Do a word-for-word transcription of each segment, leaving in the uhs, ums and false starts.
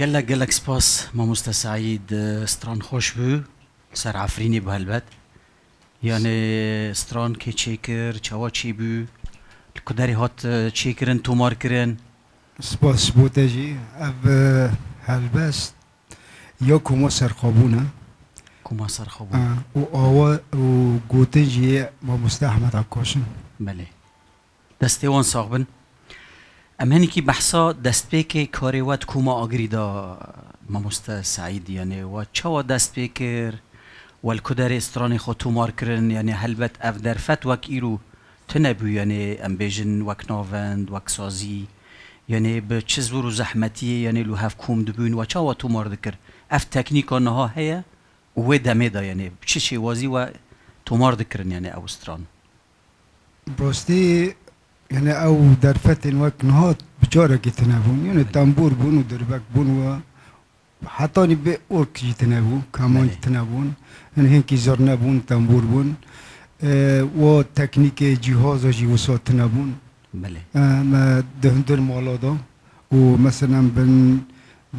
Gelek, gelek spas, mamoste Seîd, stran xweş bû, ser Efrînê bû helbet. Yanê stran kê çêkir, çawa çêbû, li ku derê hat, e, çêkirin, tomarkirin? Spas ji bo te jî. Ev, e, helbest ya Koma Serxabûn e. Koma Serxabûn. Ha, û awa û gotin jî yê mamoste Ehmed Akkaş in. Belê. Destê wan sax bin. Em hinekî behsa destpêkê karê we di Koma Agirî de, mamoste Seîd, yanê we çawa dest pê kir? We li ku derê stranê xwe tomar kirin? Yanê helbet ev derfet wek îro tune bû, yanê em bêjin wek navend, wek sazî, yanê bi çi zor û zehmetiyê, yanê li hev kom dibûn, we çawa tomar dikir? Ev teknîka niha heye û wê demê de, yanê bi çi şêwazî we tomar dikirin, yanê ew stran? Bi rastî, yanî ew derfetên wek niha bi carekê tune bûn. Yanî Belê. tembûr bûn û dirbek bûn û hetanî bê ork jî tune bû, kemanc Belê. tune bûn. Yanî hinkî zirne bûn, tembûr bûn. Ee, û teknîkê cîhaza jî wisa tune bûn. Belê. Ee, me di hundir mala de û mesela bin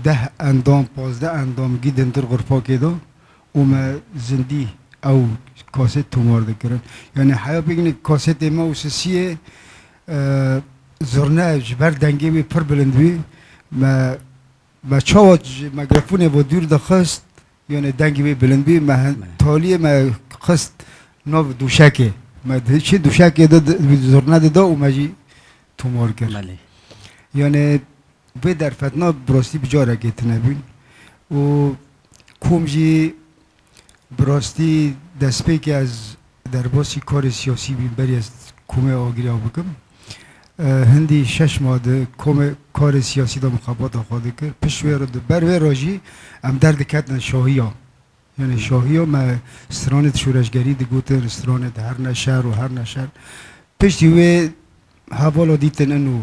deh endam, pazdeh endam gî di hundir xurfakê de û me zindî ew kaset tomar dikirin. Yanî heya bigine kasetê me û sisiyê, e, zurne ji ber dengê wê pir bilind bî. Me, me çawa ji megrefonê ve dûr dixist, yanî dengê wê bilind bî, me hin-, Me. taliyê me xist nav dûşekê. Me di-, çi dûşekê de di-, zurne dida û me jî tomar kir. Belê. Yanî vê derfetna bi rastî bi carekê tune bûn û kom jî bi rastî destpêkê ez derbasî karê siyasî bîm, berî ez komê Agirî bikim. E, hindî şeş ma di komê karê siyasî de mixabata xwe dikir. Pişt wê re di ber wê re jî em derdiketin şahiya. Yanî şahiya me stranê di şoreşgerî digotin, stranê di her ne şer û her ne şer. Piştî wê hevala dîtin ino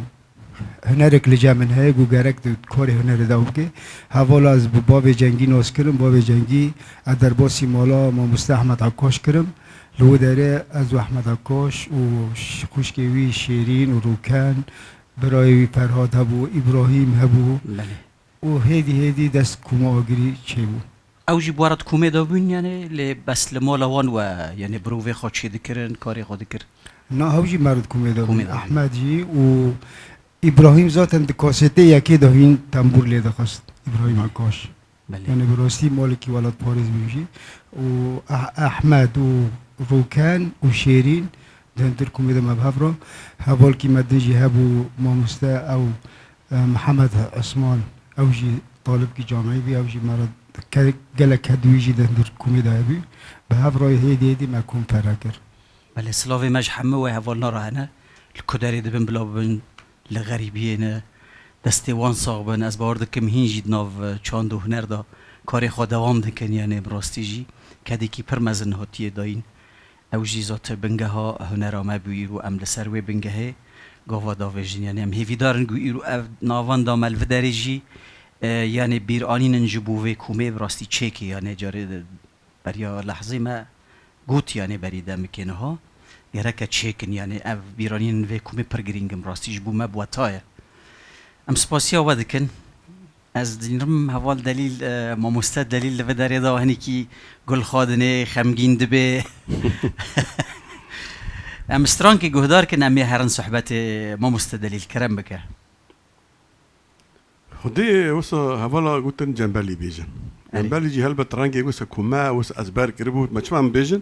hunerek li cem min heye, ku gerek di karê hunerê de bike. Hevala ez bi bavê Cengî nas kirim, bavê Cengî ez derbasî mala mamoste Ehmed Akkaş kirim. Li wê derê ez û Ehmed Akkaş û ş-, xwişkê wî Şêrîn û Rûken, birayê wî Ferhad hebû, Îbrahîm hebû. Belê. Û hêdî hêdî dest Koma Agirî çêbû. Ew jî bi we re di komê de bûn, yanî lê bes li mala wan we, yanî birovê xwe çêdikirin, karê xwe dikir? Na, ew jî me re di komê de bûn. Komê de bûn. Ehmed jî û Îbrahîm zaten di kasetê yekê de hîn tembûr lê dixist. Îbrahîm Belê. Akkaş. Belê. Yanî bi rastî malekî welatparêz bû jî. Û Eh-, Ehmed û Rûken û Şêrîn di hundir komê de me bi hev re. Hevalkî me din jî hebû mamoste ew E, Mihemed Osman, ew jî talibkî camiyê bû, ew jî me re ke-, gelek kedûyî jî di hundir komê de hebû. Bi hev re hêdî hêdî me kom pere kir. Belê, silavê me ji hemû wê hevalna re hene. Li ku derê dibin bila bibin li xerîbiyê ne. Destê wan sax bin. Ez bawer dikim hîn jî di nav, e, çand û huner de karê xwe dewam dikin, yanê bi rastî jî kedekî pir mezin hatiye dayîn. Ew jî zaten bingeha hunera me bû, îro em li ser wê bingehê gava davêjin. Yanî em hêvîdar in ku îro ev navenda me li vê derê jî, e, yanî bîranînin ji bo vê komê bi rastî çêkê, yanî carê de beriya lehzê me got, yanî berî demikê niha gereke çêkin, yanî ev bîranînin vê komê pir girîng in, bi rastî ji bo me bi weta ye. Em spasiya we dikin. Ez dînim heval Delîl, e, mamoste Delîl li vê derê de hinekî gul xwadinê, xemgîn dibe. Em strankê guhdar kin, em ê herin sohbetê, mamoste Delîl, kerem bike. Xwedê wisa hevala gotin Cembelî bêjin. Erê. Cembelî jî helbet rengê wisa ku me wisa ezber kiribû, me çima em bêjin?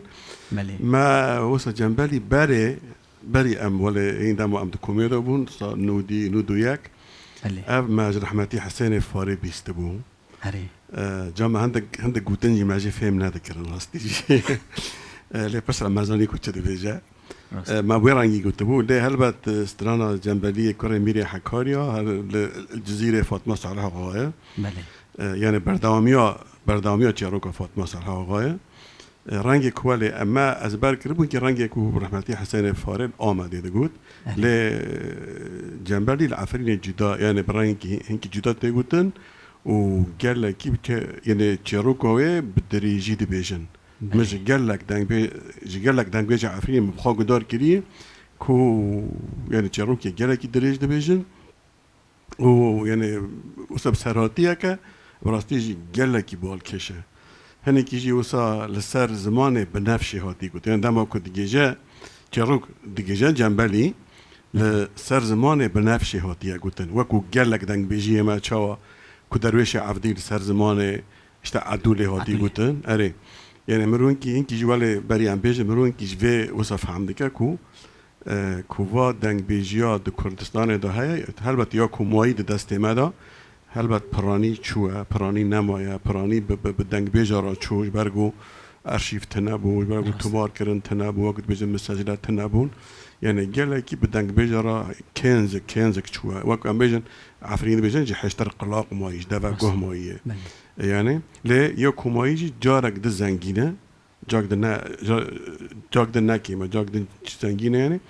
Belê. Me wisa Cembelî berê Berî em welê hîn dema em di komê de bûn, sa nodî, nod û yek, Belê. ev me ji rehmetî Hesênê Farê bîstibû. Erê. E, ca me hindek, hindek gotin jî me jî fêm nedikirin, rastî jî. E, lê piştre me zanî ku çi dibêje. Rast. E, me wê rengî gotibû. Lê helbet, e, strana Cembeliyê kurê Mîrê Hekarya, her li, li Cizîrê Fatma Salih Axa ye. Belê. E, yani berdewamiya, berdewamiya çîroka Fatma Salih Axa ye. E, rengê ku welê em me ezber kiribûn ki rengê ku rehmetî Hesênê Farê li Amedê digot. Erê. Lê, e, Cembelî li Efrînê cuda, yani bi rengekî hinkî cuda tê gotin û gelekî bi ke-, yani çîroka wê bi dirêjî dibêjin. Belê. Min ji gelek dengbê-, ji gelek dengbêja Efrînê min bi xwe guhdar kirî ku yani çîrokê gelekî dirêj dibêjin. û, yani, wisa bi serhatiyeke bi rastî jî gelekî balkêş e. Hinekî jî wisa li ser zimanê binefşê hatî gotin. Yani dema ku digêje, çêrok digêje cembelî, li ser zimanê binefşê hatiye gotin. Wekû gelek dengbêjiyê me çawa ku derwêşê evdî li ser zimanê işte edûlê hatî Edûlê. gotin. Erê. Yani min rûnkî hinkî ji welê berî em bêjin, min rûnkî ji vê wisa fehm dike ku, e, ku va dengbêjiya di Kurdistanê de heye, helbet ya komayî di destê me de, helbet piranî çûye, piranî nemaye, piranî bi, bi, bi dengbêja re çû, ji ber ku arşîv tune bû, ji ber ku Rast. tomar kirin tune bû, wek dibêjin misecile tune bûn. Yani gelekî bi dengbêja re kênzik, kênzik çûye. Wek em bêjin, Efrînî dibêjin, ji heşter qilaq mayî, ji deve Rast. guh mayî ye. Belê. E, yani, lê ya komayî jî carek di zengîn e, cak di ne, ca-, cak di ne kêm e, cak di zengîn e yani.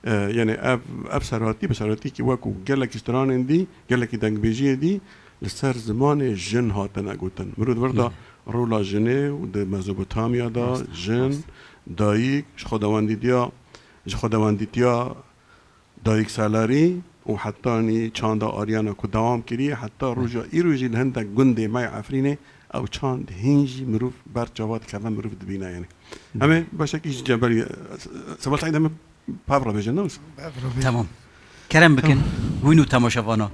E, yani ev, ev serhatî, bi serhatîkî wekû gelekî stranên dî, gelekî dengbêjiyê dî li ser zimanê jin hatine gotin. Mirov di vir de Belê. rola jinê û di Mezopotamya de Rast, jin, rast. dayik, ji xwedawendîtiya, ji xwedawendîtiya dayikselerî û hetanî çanda Aryana ku dewam kiriye, heta roja îro jî li hindek gundê me yê Efrînê ew çand hîn jî mirov ber çava dikeve, mirov dibîne yani. Em ê beşekî ji cemberî, Sebel Seîd em ê pav re bêjin, ne wisa? Tamam. Kerem bikin, Tamam. hûn û temaşevana.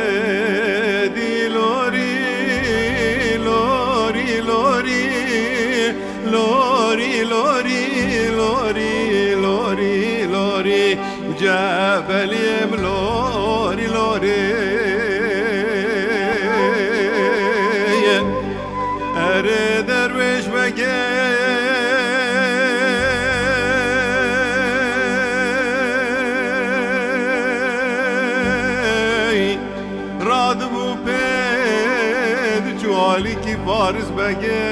Êdî lorî, lorî, lorî, lorî, lorî, lorî, lorî, lorî, cebeliyê min lorî, lorî. Erê derwêş begê, radibû pê diçû alîkî Faris begê.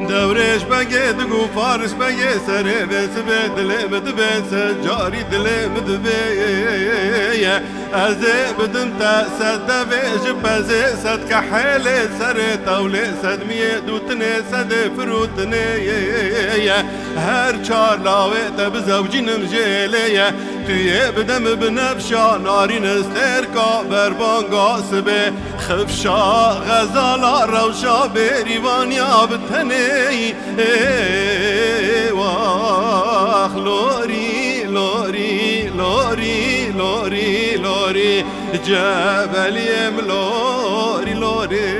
Dewrêş begê digo Faris begê serê vê sibê dilê min dibê, sed carî dilê min dibê. Ez ê bidim te sed devê ji pezê, sed kehêlê serê tewlê, sed miyê dûtinê, sedê firûtinê. Her çar lawê te bizewcînim jê lê ye. Tu yê bide min binefşa, narîn stêrka berbanga sibê. Xifşa xezala rewşa bêrîvaniya bi tenê. Ê wax lorî, lorî, lorî, lorî, lorî, cebeliyê min lorî, lorî.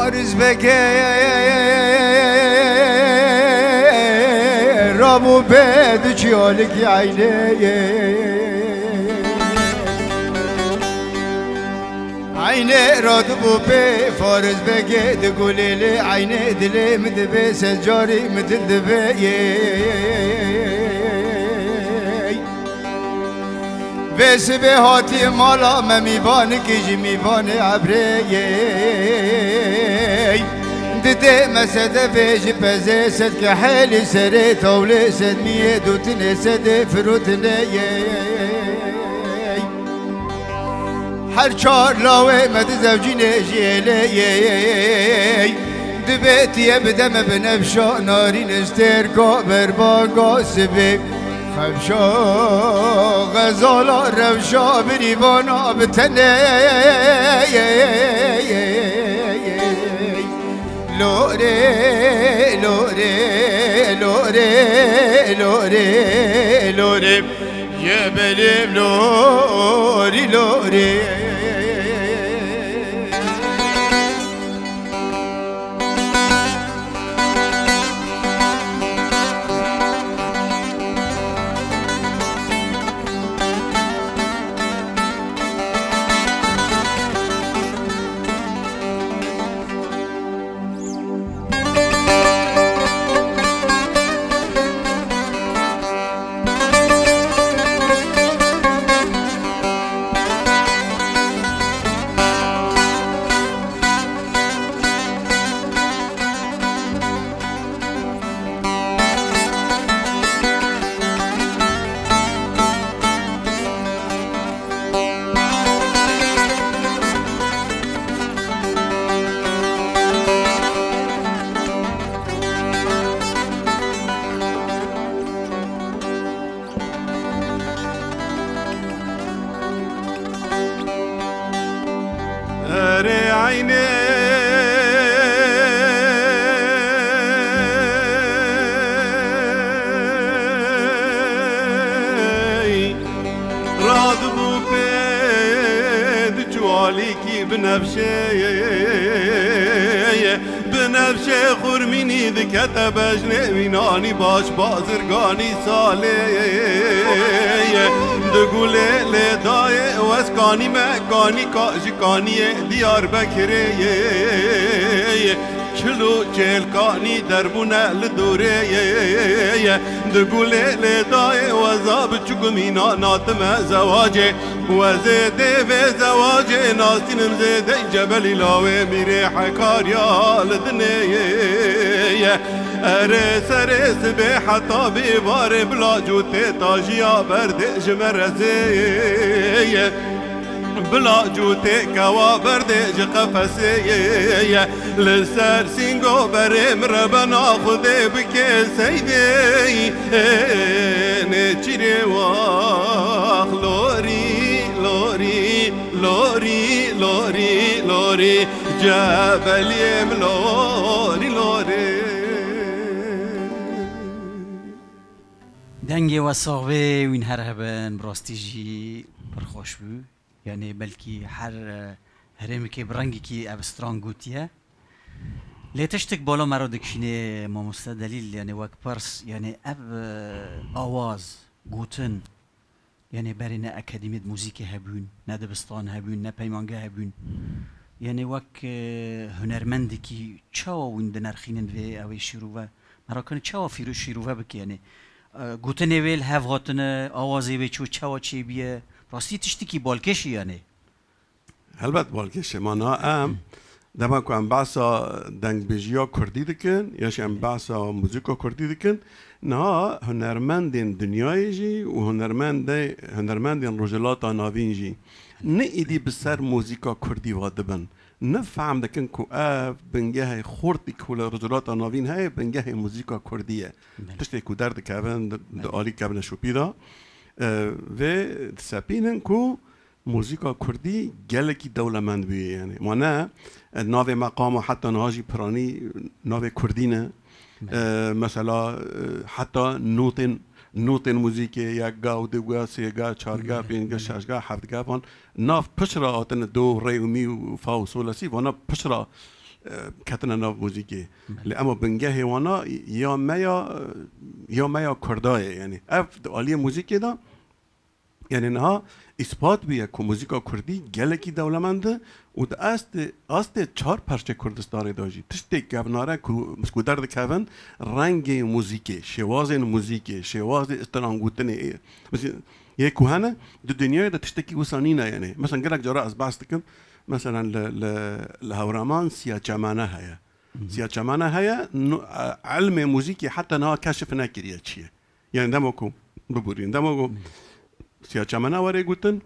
Farizbekê rabû bê du çiyalikî eynê. Eynê radibû pê Farizbekê di gulê lê eynê dilê min dibê sed carî min dil dibê. Vê sibê hatiye mala me mîvanikî ji mîvanê ebrê yê. Didê me sedefê ji pezê sed kehêlî serê tawlê sed miyê dûtinê sedê firotinê yê. Her çar lawê me di zewcînê jî êlê yê. Dibê tiye bide me binefşa narîn stêrka berbanga sibê. Xewşa xezala rewşa birîvana bi tenê. Lorê, lorê, lorê, lorê, lorê. Ye belê lorî lorî. Erê eynê. Radibû pê di çualîkî binefşê, binefşê xurmînî dikete bejnê wînanî baş bazirganî salê. Di gulê lêdayê wez kanî me kanî ka ji kaniyê Diyarbekirê. Çil û çêlkanî derbûne li dorê ye. Di gulê lê dayê weza biçûk mîna natime zewacê. Wezê dê vê zewacê nastînim zêdey cebelî lawê mîrê Hekarya li dinê ye. Erê serê sibê heta bêvarê bila cûtê tajiya berdê ji me rezê ye. Bila cûtê kewa berdê ji qefesê ye. Li ser sîngo berê min rebena Xwedê bike seydê. Nêçîrê wax lorî, lorî, lorî, lorî, lorî. Cebeliyê min lorî, lorî. Dengê we sax bê, wîn her hebin, bi rastî jî pir xweş bû. Yanî belkî her, e, herêmekê bi rengekî ev stran gotiye. Lê tiştek bala me re dikişînê mamoste Delîl, yanî wek pirs, yanî ev, e, awaz, gotin, yanî berê ne akademiyê muzîkê hebûn, ne dibistan hebûn, ne peymangeh hebûn. Yanî wek, e, hunermendekî çawa wîn dinerxînin vê ew ê şîrove? Merak kirin çawa fîrû şîrove bike, yanî, e, gotinê wê li hev hatine, awazê wê çû çawa çêbiye? Rastî tiştekî balkêş e, yanî. Helbet balkêş e. Ma niha em, dema ku em behsa dengbêjiya kurdî dikin, ya jî em behsa muzîka kurdî dikin, niha hunermendên dinyayê jî û hunermendê-, hunermendên Rojhilata Navîn jî ne êdî bi ser muzîka kurdî ve dibin. Ne fehm dikin ku ev bingehê xortî ku li Rojhilata Navîn heye, bingehê muzîka kurdî ye. Belê. Tiştê ku derdikevin di, di Belê. alî kevneşopî de, e, vê disepînin ku muzîka kurdî gelekî dewlemend bûye, yanî. Ma ne, e, navê meqama heta niha jî piranî navê kurdî ne. Belê. E, mesela, e, heta notên, notên muzîkê yek ga û du ga, sê ga, çar ga, Belê, pênc ga, belê. şeş ga, heft ga van nav piştre hatine do, re û mî û fa û sol, la, si, vana piştre e, ketine nav muzîkê. Belê. Lê ema bingehê wana ya me ya, ya me ya Kurda ye, yani. Ev di aliyê muzîkê de, yani niha îspat bûye ku muzîka Kurdî gelekî dewlemend e û di astê, astê çar parçe Kurdistanê de jî tiştê kevnare ku, ku derdikevin, rengê muzîkê, şêwazên muzîkê, şêwazê strangotinê, e, mesela, yê ku hene, di dinyayê de tiştekî wisa nîne, yani. Mesela gelek cara ez behs dikim, mesela li, li, li Hewraman siya çemane heye. Hı hı. Siya çemane heye, nu-, e, ilmê muzîkê heta niha keşif nekiriye çi ye. Yani dema ku, biborîn, dema ku siya çemane were gotin,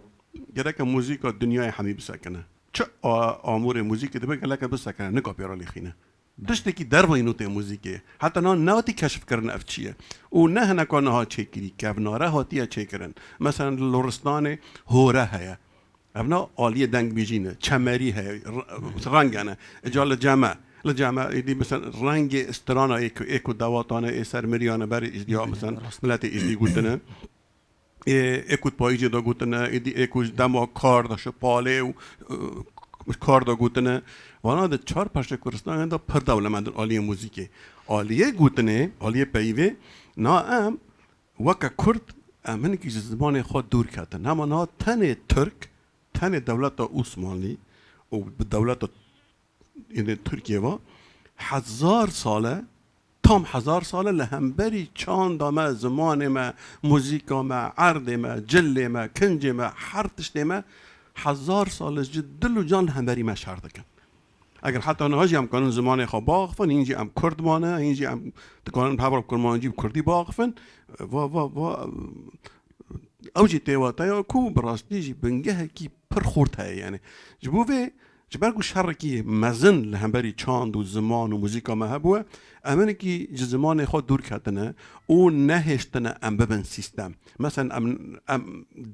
gereke muzîka dinyayê hemî bisekine. Çi a-, amûrê muzîkê dibe, gereke bisekine, nika pê re lêxîne. Tiştekî dervayî notê muzîkê ye. Heta niha nehatî keşfkirin ev çi ye. Û ne hineka niha çêkirî, kevnare hatiye çêkirin. Mesela li Loristanê hore heye. Ev na aliyê dengbêjî ne, çemerî heye, r-, reng hene. Îca li cem e. Li cem e, êdî mesela rengê strana ê ku, ê ku dewatane, ê ser miriyane berê îzdiya, Belê, mesela rast. Miletê îzdî gotine. Ê, ê ku di payîzê de gotine, êdî ê ku ji dema kar de, ji palê û, e, kar de gotine. Vana di çar parçe Kurdistanê de pir dewlemend in aliyê muzîkê. Aliyê gotinê, aliyê peyvê, na em weke Kurd, em hinekî ji zimanê xwe dûr ketin. Hema niha tenê Tirk, tenê dewleta Osmanlî û bi dewleta yê Tirkiye ve hezar sal e, tam hezar sal e li hemberî çanda me, zimanê me, muzîka me, erdê me, cilê me, kincê me, her tiştê me hezar sal e ji dil û can li hemberî me şer dikin. Eger heta niha jî em kanin zimanê xwe biaxifin, hîn jî em Kurd mane, hîn jî em dikarin bi hev re bi kurmancî, bi kurdî biaxifin, va, va, va, ew jî tê wateya ku bi rastî jî bingehekî pir xurt heye, yani. Ji bo vê, ji ber ku şerekî mezin li hemberî çand û ziman û muzîka me hebûye, em hinekî ji zimanê xwe dûr ketine û nehêştine em bibin sîstem. Mesela em, em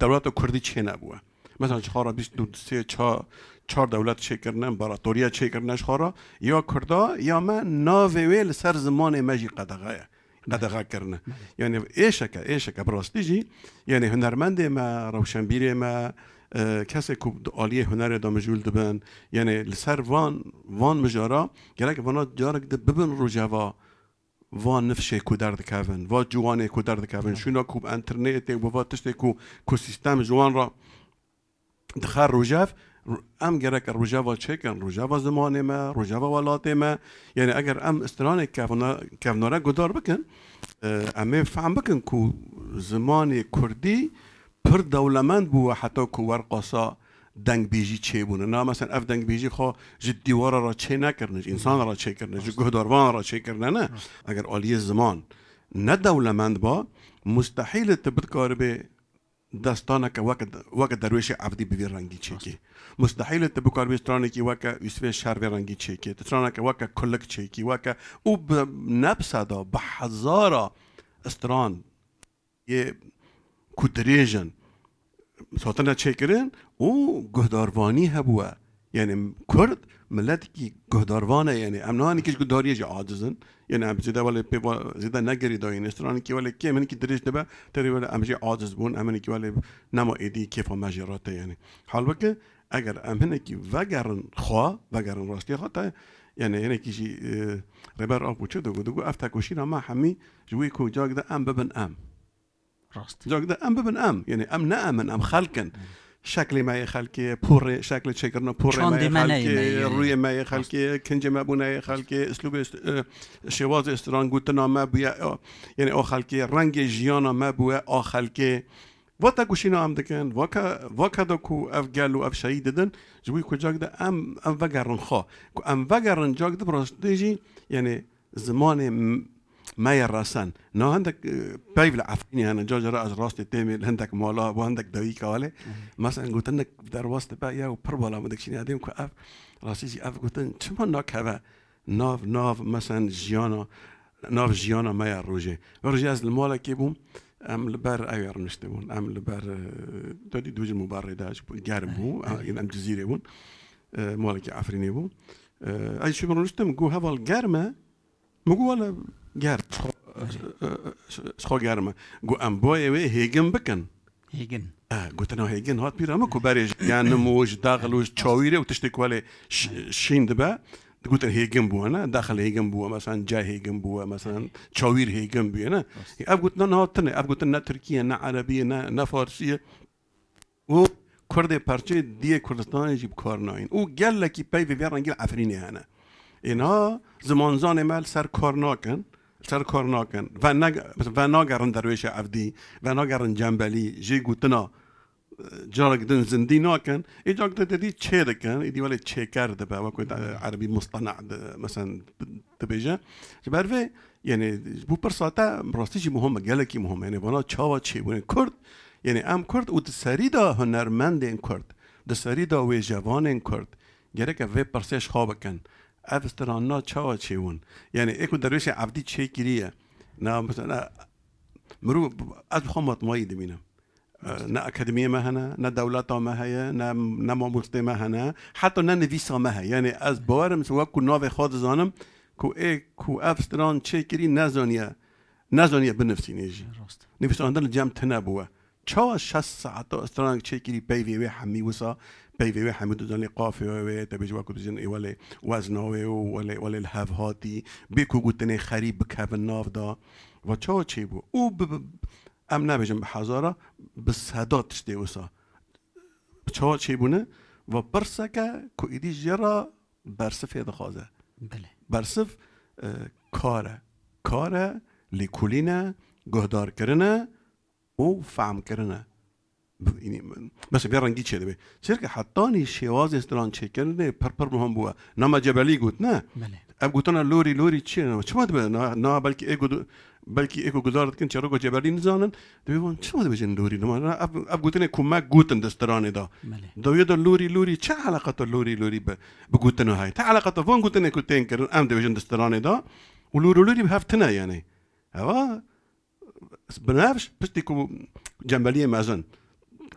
dewleta kurdî çê nebûye. Mesela ji xwe re bîst û sê ça-, çar dewlet çêkirine, împaratoriya çêkirine ji xwe re, ya kurda, ya me navê wê li ser zimanê me jî qedexe ye. Qedexe kirine. Yani êşeke, êşeke bi rastî jî, yani hunermendê me, rewşenbîrê me, e, kesê ku di aliyê hunerê de mijûl dibin, yani li ser van, van mijara gerek vana carek di bibin rojeva va nifşê ku derdikevin, va ciwanê ku derdikevin, şûna ku bi înternetê û bi va tiştê ku, ku sîstem ji wan re dixe rojev, ro-, em gerek rojeva çêkin, rojeva zimanê me, rojeva welatê me. Yani eger em stranê kevna-, kevnare guhdar bikin, e, em ê fehm bikin ku zimanê kurdî pir dewlemend bû heta ku werqasa dengbêjî çêbûne. Na, mesela ev dengbêjî xwe ji dîwara re çê nekirine, ji însana re çêkirine, ji guhdarvana re çêkirine, ne. Eger aliyê ziman ne dewlemend ba, mustehîl e tu bikaribê destaneke weke, weke Derwêşê Evdî bi vî rengî çêkî. Mustehîl e tu bikaribê stranekî weke Yûsifê Şer vê rengî çêkî. Tu straneke weke Kulik çêkî, weke û bi nebseda, bi hezara stran yê ku dirêj in, hatine çêkirin û guhdarvanî hebûye. Yani Kurd miletekî guhdarvan e, yani em niha hinekî ji guhdariyê jî aciz in. Yani em zêde welê pê va-, zêde ne girêdayî ne stranekî welê kêm hinekî dirêj dibe, terê welê em jî aciz bûn, em hinekî welê nema êdî kêfa me jî rate yani. Halbuki eger em hinekî vegerin xwe, vegerin rastiya xwe te, yani hinekî jî, e, Rêber Apo çi digot, digot ev tekoşîna me hemî ji wî ku cagde em bibin em. Rast. Cagde em bibin em. Yani em ne em in, em xelk in. Şeklê me yê xelkê, porê, şeklê çêkirina porê me yê xelkê, rûyê me yê xelkê, kincê me bûne yê xelkê, uslûbê, e, şêwazê strangotina me bûye, e, yani o xelkê, rengê jiyana me bûye a xelkê. Va tekoşîna em dikin, va ke, va keda ku ev gel û ev şehîd didin, ji wî ku cagde em, em vegerin xwe. Ku em vegerin cagde bi rastî jî, yani zimanê m-, me ye resen. Na hindek, e, peyv li Efrînê hene, ca cara ez rastê têmê li hindek mala, bo hindek dayîka welê. Mesela gotinek derbas dibe ya û pir bala min dikişîne, dêm ku ev, rastî jî ev gotin çima nakeve nav, nav, mesela jiyana, nav jiyana me ya rojê. Ve rojê ez li malekê bûm, em li ber ew ya rûniştibûn, em li ber, e, dadî dû ji mubarê de, ji bo germ bû, e, em Cizîrê bûn, e, malekî Efrînê bû. E, ez ji min rûniştim, got heval germ e, Min got, "Wele germ, ji xwe germ e." Got, "Em boyê wê hêgin bikin." Hêgin. E, gotina hêgin hat bîra min ku berê ji genim û ji daxil û ji çawîrê û tiştê ku welê ş-, şîn dibe, Digotin hêgin bûye, ne? Daxil hêgin bûye, mesela cay hêgin bûye, mesela çawîr hêgin bûye, ne? Ev gotina niha tune, ev gotin ne tirkî ye, ne erebî ye, ne, ne farsî ye. Û Kurdê perçeyê diyê Kurdistanê jî bi kar nayên. Û gelekî peyvê vê rengî li Efrînê hene. Ê niha zimanzanê me li ser kar nakin, li ser kar nakin. Ve ne-, mesela venagerin derwêşa Evdî, venagerin Cembelî, jê gotina, e, carek din zindî nakin. Ê carek din tedî çê dikin, êdî welê çêker dibe, wekû te-, erebî mustena di-, mesela dibêje. Ji ber vê, yani, ji bo pirsa te rastî jî muhim e, gelekî muhim e. Yani, vana çawa çêbûne Kurd, yani, em Kurd û di serî de hunermendên Kurd, di serî de wêjevanên Kurd, gerek e vê pirsê ji xwe bikin. Ev stranina çawa çêbûn? Yani, ê ku derwêşê Evdî çêkiriye, na, mesela, mirov, ez bi xwe matmayî dimînim. E, ne akademiyê me hene, ne dewleta me heye, ne, ne mamostê me hene, heta ne nivîsa me heye. Yani, ez bawerim, wek ku navê xwe dizanim, ku ê ku ev stran çêkirî nezaniye, nezaniye binivîsînê jî. Rast. Nivîsandin li cem tune bûye. Çawa şeş saeta stranek çêkirî peyvê wê hemî wisa, peyvê wê hemî tu zanî qafeya wê, te bêjî wekû tu jin ê welê wezna wê û welê, welê li hev hatî, bê ku gotinê xerîb bikevin nav da. Va çawa çêbû? Û bi, bi, em nebêjin bi hezara, bi seda tiştê wisa. Çawa çêbûne? Va pirseke ku êdî jê re bersifê dixwaze. Belê. Bersif, e, kar e. Kar e, lêkolîn e, guhdarkirin e, û fehmkirin e. Bi-, yanî, bes vê rengî çêdibe. Çirke hetanî şêwazê stran çêkirinê pir pir muhim bûye. Nama Cebelî got, ne? Belê. Ev gotina lorî lorî çi ye? Çima dibe? Na, na belkî ê ku du-, belkî ê ku guhdar dikin çîroka Cebelî nizanin. Dibê van çima dibêjin lorî? Nama, na, ev, ev gotinê ku me gotin di stranê de. Belê. Dawiyê de lorî lorî çi eleqata lorî lorî bi, bi gotina heye? Te eleqata van gotinê ku tên kirin em dibêjin di stranê de. Û lorî lorî bi hev tine yani. Eva Binevş, piştî ku Cembeliyê mezin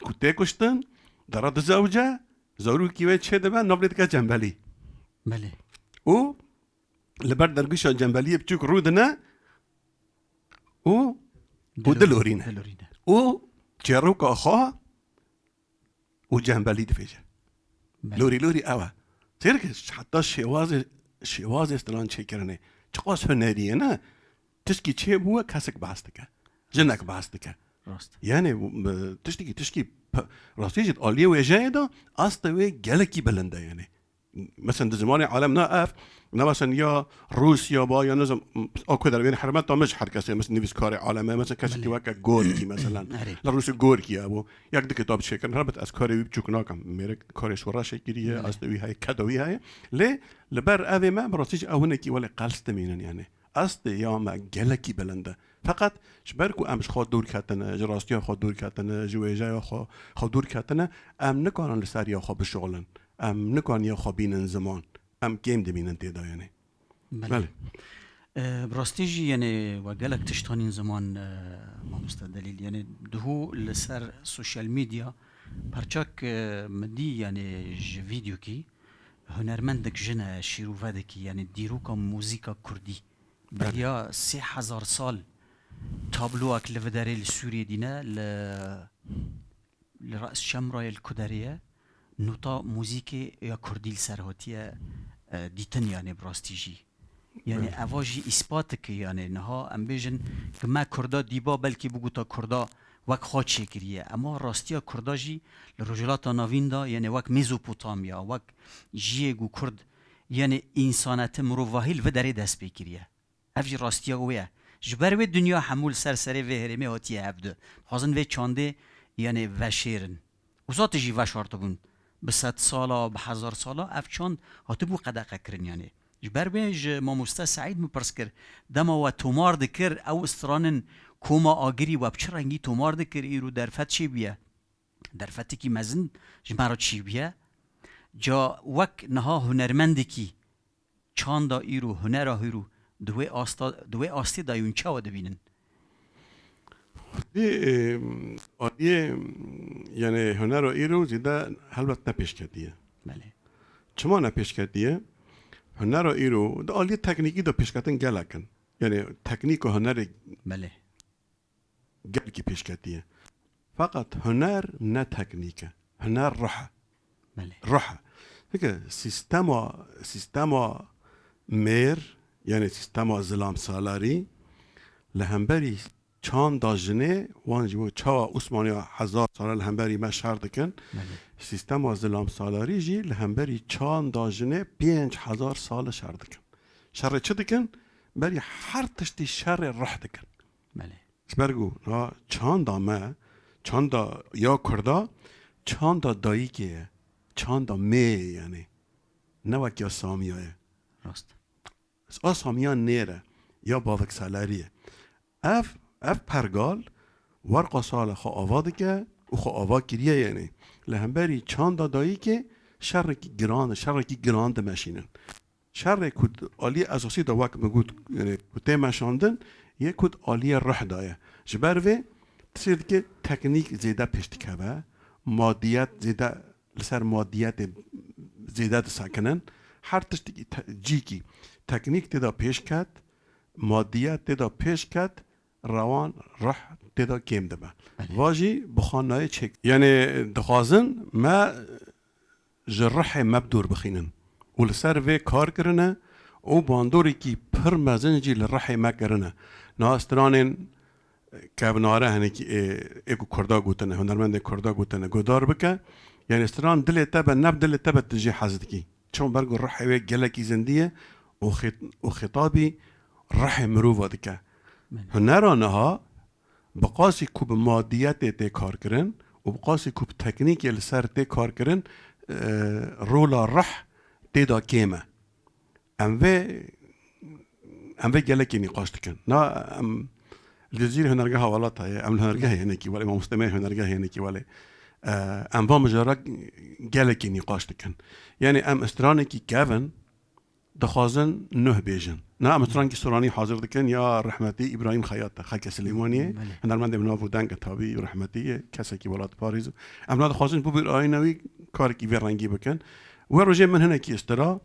ku tê kuştin, dera dizewce, zarokî wê çêdibe, nav lê dike Cembelî. Belê. Û li ber dergûşa Cembeliyê biçûk rûdine û, û Dilorî-, dilorîne. Dilorîne. Û çêroka xwe û Cembelî dibêje. Belê. Lorî lorî ew e. Sêr ke heta şêwazê, şêwazê stran çêkirinê. Çiqas hunerî ye, ne? Tişkî çêbûye, kesek behs dike. Jinek behs dike. Rast. Yani, bu, bu, tiştekî, tişkî pe-, rastî jî aliyê wêjeyê de astê wê gelekî bilind e yani. Mesela di zimanê alem ne ev, ne mesela ya Rûsya ba ya ne zim-, a ku derwên hermeta min ji her kesê, mesela nivîskarê alem e, mesela kesekî Belê. weke Gorkî mesela. Erê. Li Rûsya Gorkî hebû. Yek du kitab çêkirin, helbet ez karê wî biçûk nakim. Mêrik karê şoreşê kiriye, Belê. astê wî heye, keda wî heye. Lê li ber evê me bi rastî jî ew hinekî welê qels dimînin yani. Astê ya me gelekî bilind e. Feqet ji ber ku em ji xwe dûr ketine, ji rastiya xwe dûr ketine, ji wêjeya xwe, xwe dûr ketine, em nikarin li ser ya xwe bişuxulin. Em nikarin ya xwe bînin ziman. Em kêm dimînin tê de yani. Belê. Belê. E, bi rastî jî, yani, we gelek tişt anîn ziman, e, mamoste Delîl. Yani, duhû li ser sosyal medya perçak, e, min dî, yani, ji vîdeokî hunermendek jin e, şîrovedekî, yani, dîroka muzîka kurdî. Belê. Beriya sê hezar sal tabloyek li vê derê li Sûriyê dîne, li li Re's Şemrayê li ku derê ye, nota muzîkê ya kurdî li ser hatiye, e, dîtin, yani bi rastî jî. Yani Evet. eva jî îspat dike, yani niha em bêjin ki me kurda dîba belkî bigota kurda wek xwe çêkiriye. Ema rastiya kurda jî li Rojhilata Navîn de, yani wek Mezopotamya, wek cihê ku kurd, yani însaneti mirovahî li vê derê dest pê kiriye. Ev jî rastiya wê ye. Ji ber wê dinya hemû li ser serê vê herêmê hatiye hevdu. Dixwazin vê çandê, yani, veşêrin. Uza tijî veşartibûn. Bi sed sala, bi hezar sala ev çand hatibû qedexe kirin, yani. Ji ber wê ji mamoste Seîd min pirs kir, dema we tomar dikir, ew stranin Koma Agirî we bi çi rengî tomar dikir, îro derfet çêbûye? Derfetekî mezin ji me re çêbûye. Ca wek niha hunermendekî çanda îro, hunera hîro di wê asta, di wê astê de yûn çawa dibînin? Dî, e, aliyê, yani hunera îro zêde helbet ne pêşketî ye. Belê. Çima ne pêşketî ye? Hunera îro di aliyê teknîkî de pêşketin gelek in. Yani teknîk û hunerê Belê. gelkî pêşketî ye. Feqet huner ne teknîk e. Huner ruh e. Belê. Ruh e. Peki sîstema, sîstema mêr, yanî sîstema zilamsalarî, li hemberî çanda jinê, wan jî bo çawa Osmaniya hezar sala li hemberî me şer dikin, Belê. Sîstema zilamsalarî jî li hemberî çanda jinê pênc hezar sal şer dikin. Şerê çi dikin? Berî her tiştî şerê ruh dikin. Belê. Ji ber ku ha çanda me, çanda ya Kurda, çanda dayikê ye, çanda mê ye, yanî ne wek ya Samiya ye. Rast. A Samiya nêr e, ya baviksalerî ye. Ev, ev pergal werqa sala xwe ava dike û xwe ava kiriye, yanî li hemberî çanda dayikê şerekî giran, şerekî giran dimeşînin. Şerê ku aliyê esasî de wek min got, yanî ku tê meşandin, yê ku aliyê ruh de ye. Ji ber vê tiştê dike teknîk zêde pêş dikeve, madiyet zêde, li ser madiyetê zêde disekinin. Her tiştekî te-, cîkî teknîk tê de pêş ket, madiyet tê de pêş ket, rewan ruh tê de kêm dibe. Belê. Va jî bi xwe nayê çêk. Yanî dixwazin me ji ruhê me bi dûr bixînin û li ser vê kar kirine û bandorekî pir mezin jî li ruhê me kirine. Niha stranên kevnare hinekî ê, ê ku Kurda gotine, hunermendê Kurda gotine, guhdar bike. Yanî stran dilê te be, ne bi dilê te be tu jê hez dikî. Çima? Ber ku ruhê wê gelekî zindî ye û xît-, û xîtabî ruhê mirova dike. Belê. Hunera niha bi qasî ku bi madiyetê tê kar kirin û bi qasî ku bi teknîkê li ser tê kar kirin, e, rola ruh tê de kêm e. Em vê, em vê gelekî nîqaş dikin. Na, em li Cizîrê hunergeha welata ye, em li hunergehê hinekî welê, mamoste me hunergehê hinekî welê. E, em va mijara gelekî nîqaş dikin. Yanî em stranekî kevin dixwazin nuh bêjin. Na, em strankî stranî hazir dikin ya rehmetî Îbrahîm Xeyat e, xelkê Silêmaniyê, Belê. hunermendê bi nav û deng e tabî, rehmetî ye, kesekî welatparêz. Em na dixwazin ji bo bîrayîna wî karekî vê rengî bikin. Wê rojê min hinekî stira,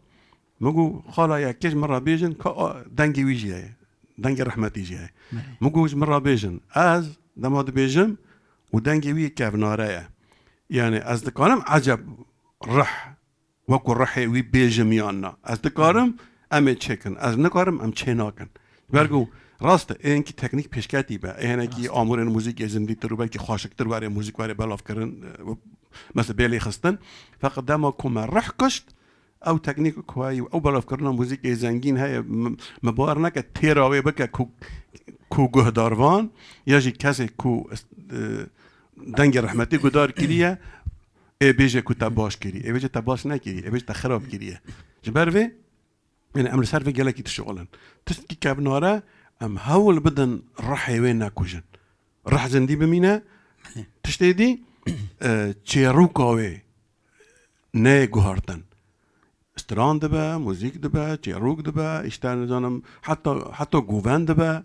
min got, "Xala yekê ji min re bêjin ka a, dengê wî jî heye, dengê rehmetî jî heye." Belê. Min got, "Ji min re bêjin, ez dema dibêjim û dengê wî kevnare ye. Yanî ez dikarim eceb rih wekû rihê wî bêjim yan na. Ez dikarim em ê çêkin. Ez nikarim em çê nakin." Ber ku rast e, ê hinkî teknîk pêşketî be. Ê hinekî Rast. Amûrên muzîkê zindîtir û belkî xweşiktir were muzîk were belavkirin, e, mesela bê lê xistin. Feqet dema ku me rih kişt, ew teknîk ku heye, ew belavkirina muzîkê zengîn heye, m-, me bawer neke têra wê bike ku, ku guhdarvan ya jî kesê ku, e, dengê rehmetî guhdar kiriye, ê bêje ku te baş kirî, ê bêje te baş nekirî, ê bêje te xirab kiriye. Ji ber vê, yanî em li ser vê gelekî dişixulin. Tiştekî kevnare, em hewl bidin rihê wê nekujin. Rih zindî bimîne, tiştê dî, e, çêrûka wê neyê guhartin. Stran dibe, muzîk dibe, çêrûk dibe, îşte nizanim, heta, heta goven dibe.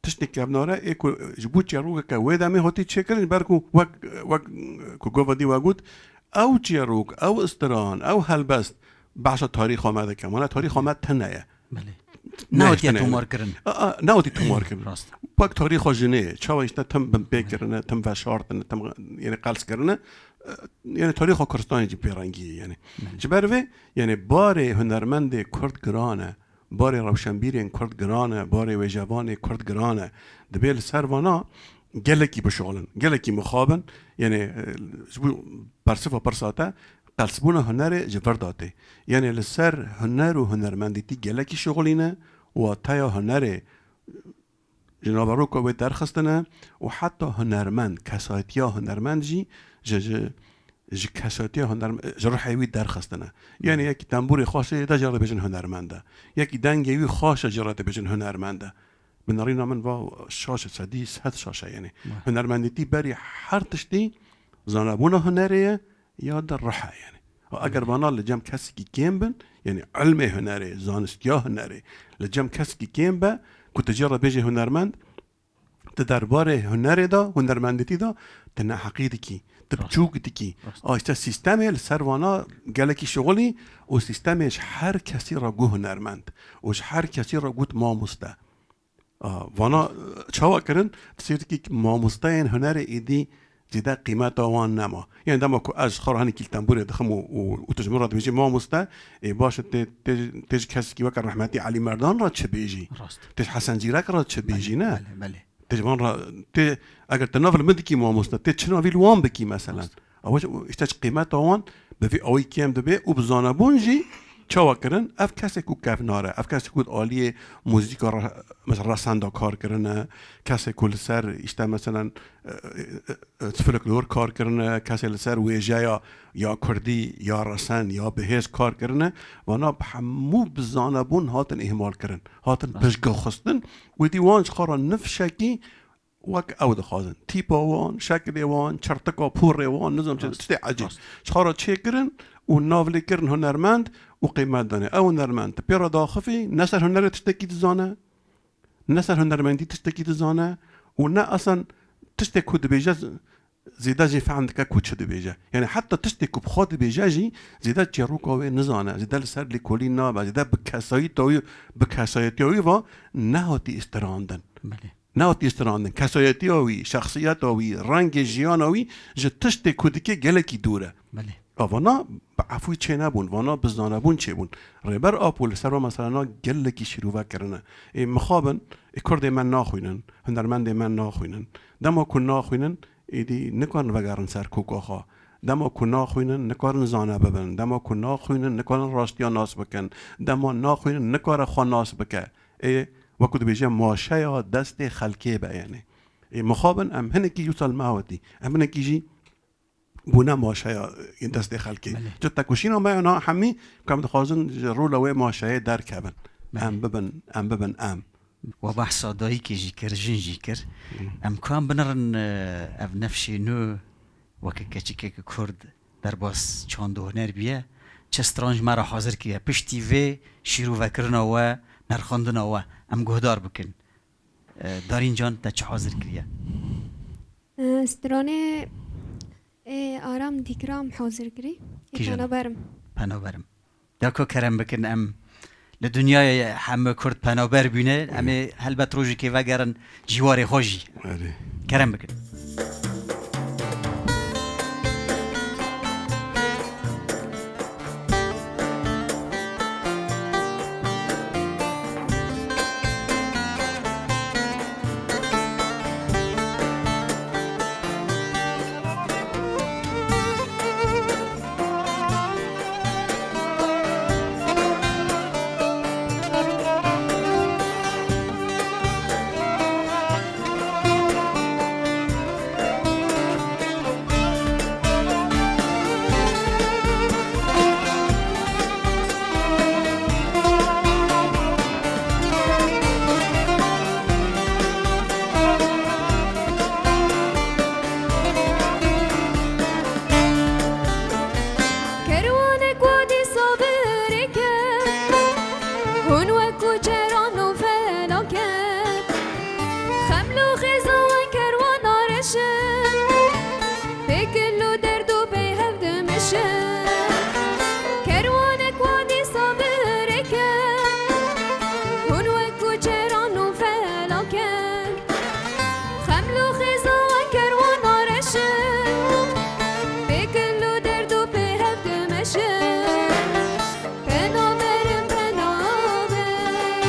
Tiştê kevnare ê ku ji bo çêrokeke wê demê hatî çêkirin, ji ber ku wek, wek ku gova dî we got, ew çêrok, ew stran, ew helbest behsa tarîxa me dike. Mana tarîxa me tune ye. Belê. Ne, Newtiye işte ne. Tomar kirin. A, a, newtî tomar kirin. Rast. Wek tarîxa jinê, çawa işte tim binpê kirine, tim veşartine, tim, yani qels kirine, e, yani tarîxa Kurdistanê jî pêrengî ye yani. Ji ber vê, yani barê hunermendê Kurd giran e, barê rewşenbîrên Kurd giran e, barê wêjevanê Kurd giran e. Dibê li ser vana gelekî bişixulin, gelekî mixabin, yani, e, ji bo bersiva pirsa te, qelsbûna hunerê ji vir de tê. Yani li ser huner û hunermendîtî gelekî şixulîne, wateya hunerê ji naveroka wê derxistine û heta hunermend, kesayetiya hunermend jî ji, ji, ji kesayetiya hunerm-, ji ruhê wî derxistine. Yani yekî tembûrê xweş e, de jê re dibêjin hunermend e. Yekî dengê wî xweş e, jê re dibêjin hunermend e. Bi nerîna min va şaş e, sedî sed şaş e yani. Hunermendîtî berî her tiştî zanebûna hunerê ye ya da ruh e yani. Eger vana li cem kesekî kêm bin, yani ilmê hunerê, zanistiya hunerê, li cem kesekî kêm be, ku tu jê re bêjê hunermend, tu derbarê hunerê de, hunermendîtî de, tu neheqî dikî, tu Rast. biçûk dikî. Rast. A, işte sîstemê li ser vana gelekî şixulî û sîstemê ji her kesî re got hunermend û ji her kesî re got mamoste. A, vana, e, çawa kirin? Tiştê dikî mamosteyên hunerê êdî zêde qîmeta wan nema. Yani dema ku ez ji xwe re hinekî li tembûrê dixim û, û, û tu ji min re dibêjî, "Mamoste, ê baş e, tê, tê, tê ji kesekî weke rehmetî Elî Merdan re çi bêjî? Rast. Tê ji Hesen Zîrek re çi bêjî, ne?" Belê, belê. Tê ji van re, tê, eger te nav li min dikî mamoste, tê çi navî li wan bikî mesela? Rast. Ew işte ji qîmeta wan bi vî awî kêm dibe û bi zanebûn jî çawa kirin? Ev kesê ku kevnar e, ev kesê ku di aliyê muzîka re-, mesela resenda kar kirine, kesê ku li ser işte mesela, e, e, e, folklor kar kirine, kesê li ser wêjeya ya kurdî, ya resen, ya bi hêz kar kirine, vana bi hemû bi zanebûn hatin îhmal kirin, hatin Rast. piştgû xistin. Wêdî wan ji xwe re nifşekî wek ew dixwazin. Tîpa wan, şekilê wan, çirtika porê wan, nizam çi, Rast, tiştê ecêb. rast. Ji xwe re çêkirin û navlêkirin hunermend û qîmet danê. Ew hunermend, tu pê re daxivî, ne ser hunerê tiştekî dizane, ne ser hunermendî tiştekî dizane û ne esan tiştê ku dibêje z-, zêde jî fehm dike ku çi dibêje. Yani heta tiştê ku bi xwe dibêje jî zêde çîroka wê nizane, zêde li ser lêkolîn nabe, zêde bi kesayîta wî, bi kesayetiya wî ve nehatî îstirandin. Belê. Nehatî îstirandin. Kesayetiya wî, şexsiyeta wî, rengê jiyana wî ji tiştê ku dike gelekî dûr e. Belê. A vana bi efûyî çênebûn, vana bi zanebûn çêbûn. Rêber Apo li ser van meselana gelekî şîrove kirine. Ê mixabin, ê kurdê me naxwînin, hunermendê me naxwînin. Dema ku naxwînin, êdî nikarin vegerin ser koka xwe. Dema ku naxwînin, nikarin zane bibin. Dema ku naxwînin, nikarin rastiya nas bikin. Dema naxwînin, nikare xwe nas bike. Ê, wekû dibêje, maşeya destê xelkê be, yani. Ê, mixabin em hinekî jî wisa li me awetî. Em hinekî jî bûne maşeya, ê, destê xelkê. Belê. Tu tekoşîna me ya na hemî, ku em dixwazin ji rola wê maşeyê derkevin. Belê. Em bibin, em bibin em. We behsa dayikê jî kir, jin jî kir. Hı. Em kan binirin, e, ev nefşê nû weke keçikeke Kurd derbas çand û huner bûye, çi stran ji me re hazir kiriye. Piştî vê şîrovekirina we, nerxandina we, em guhdar bikin. E, Darîn Can, te çi hazir kiriye? E, stranê, e, Aram Dîkram hazir kirî. E, Kîjan? Penaberim. Penaberim. Deko kerem bikin, em li dinyayê hemû Kurd penaber bûne, em ê helbet rojekê vegerin cîwarê xwe jî. Erê. Kerem bikin. Kerwanek wa dîsa birêke, hûn wek koçeran û felake. Xeml û xêza we kerwana reş in, pê gil û derd û pê hev dimeşin. Kerwanek wa dîsa birêke, hûn wek koçeran û felake. Xeml û xêza we kerwana reş in, pê gil û derd û pê hev dimeşin. Penaberim, penaber,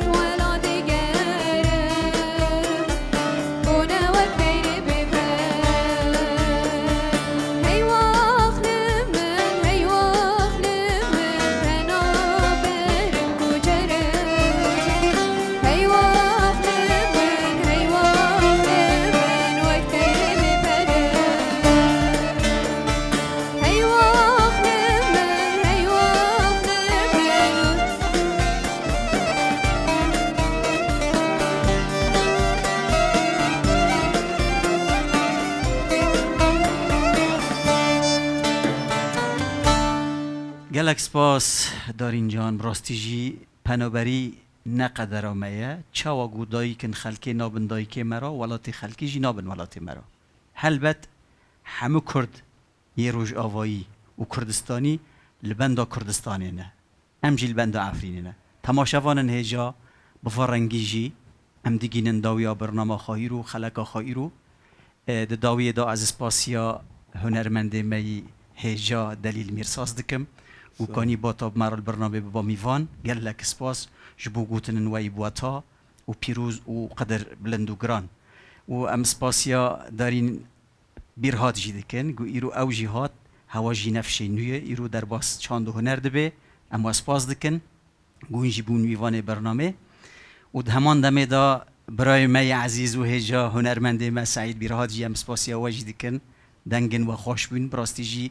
Wela digere, bûne wek peyrê bêper. Hey wax li min, hey wax li min, penaberim ku cere. Hey wax li min, hey wax li min, wek peyrê bêper. Hey wax li min, hey wax li min. Gelek spas Darîn Can, bi rastî jî penaberî ne qedera me ye. Çawa ku dayik in xelkê nabin dayikê me re, welatê xelkê jî nabin welatê me re. Helbet hemû Kurd yê Rojavayî û Kurdistanî li benda Kurdistanê ne. Em jî li benda Efrînê ne. Temaşevanên hêja, bi va rengî jî em digînin dawiya bernama xwe îro, xeleka xwe îro. E, di dawiyê de ez spasiya hunermendê me yî hêja Delîl Mîrsas dikim. Û Sağ ol. Kanî bata bi me re li bernamê biba mîvan. Gelek spas ji bo gotinên we yî bi weta û pîroz û qedir bilind û giran. Û em spasiya Darîn Bîrhat jî dikin, ku îro ew jî hat, hewa jî nefşê nû ye, îro derbas çand û huner dibe. Em we spas dikin, ku hûn jî bûn mîvanê bernamê. Û di heman demê de birayê me yê ezîz û hêja hunermendê me Seîd Bîrhat jî em spasiya we jî dikin. Dengên we xweş bûn, bi rastî jî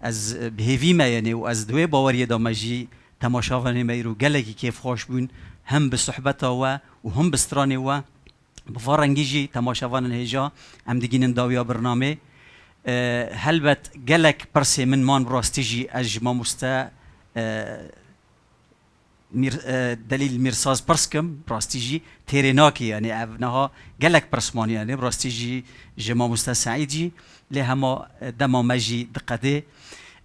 ez, e, bi hêvî me yenê û ez di wê baweriyê de me jî temaşevanê me îro gelekî kêfxweş bûn, him bi sohbeta we û him bi stranê we. Bi va rengî jî temaşevanên hêja em digînin dawiya birnamê. E, helbet gelek pirsê min man bi rastî jî ez ji mamoste, e, Mîr-, e, Delîl Mîrsaz pirs kim, bi rastî jî têrê nakê, yanî ev niha gelek pirs man, yanî bi rastî jî ji mamoste Seîd jî, lê hema, e, dema me jî diqedê.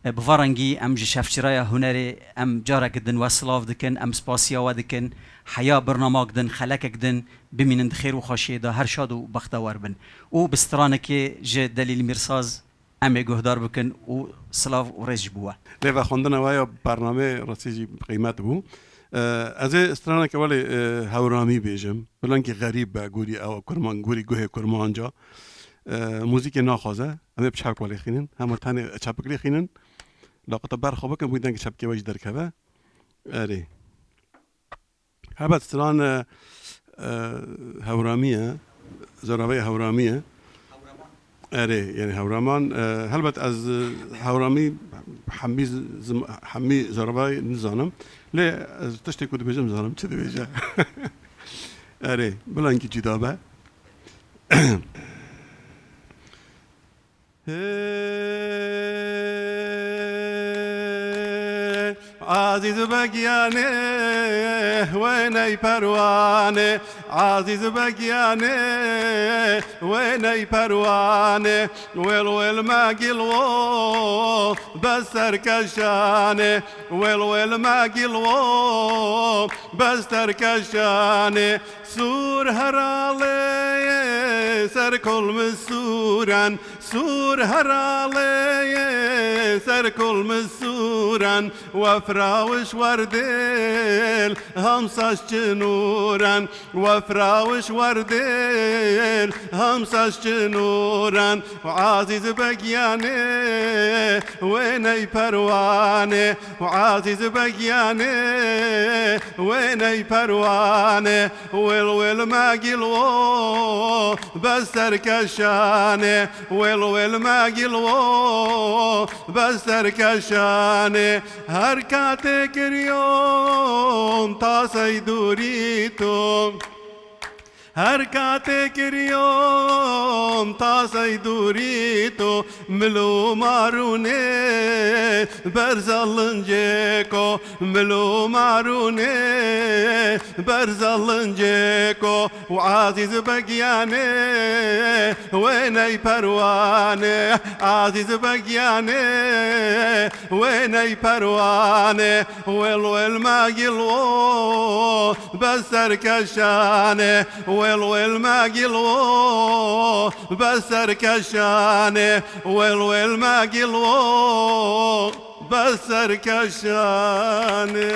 E, bi va rengî em ji şevçiraya hunerê em careke din we silav dikin, em spasiya we dikin, heya birnamak din, xelekek din, bimînin di xêr û xweşiyê de, her şad û bextewar bin. Û bi stranekê ji Delîl Mîrsaz em ê guhdar bikin û silav û rêz ji bo we. Lê vexwendina we ya bernameyê rastî jî bi qîmet bû. Ee, ez ê straneke welê, e, hewramî bêjim. Bilengî xerîb be, gorî ew kurman, gorî guhê kurmanca. Ee, muzîkê naxwaze. Em ê bi çepik welê xînin. Hema tenê çepik lê xînin. Laqita ber xwe bikin, bû dengê çepikê we jî derkeve. Erê. Helbet stran, e, e, hewramî ye. Zoravayê hewramî ye. Erê, yani hewraman, e, helbet ez, e, hewramî hemî zim-, hemî zoravayê nizanim. Lê ez tiştê ku dibêjim zanim çi dibêje. Erê, bila hinkî cuda be. Hê, Azîz Begiyanê, wê ney perwane, Azîz Begiyanê, wê ney perwane, wêl wêl me gil wo, bes serkeşane, wêl wêl me gil wo, bes serkeşane, sûr heralê, ser kol mi sûren, Sûr heralê, ser kol mi sûren, we firawiş werdêl, hamsaş çi nûren, we firawiş werdêl, hamsaş çi nûren, û Azîz Begiyanê, wê ney perwane, û Azîz Begiyanê, wê ney perwane, wêl wêl me gil wo, bes serkeşane, wêl wêl me gil wo, bes serkeşane, her katê kiriyom tasey dûrî to. Her katê kiriyom tasey dûrî to, mil û marûnê berza lincê ko, mil û marûnê berza lincê ko, û Azîz Begiyanê wê ney perwane, Azîz Begiyanê wê ney perwane, wêl wêl me gil wo, bes serkeşane, wêl wêl me gil wo, bes serkeşane, wêl wêl me gil wo, bes serkeşane.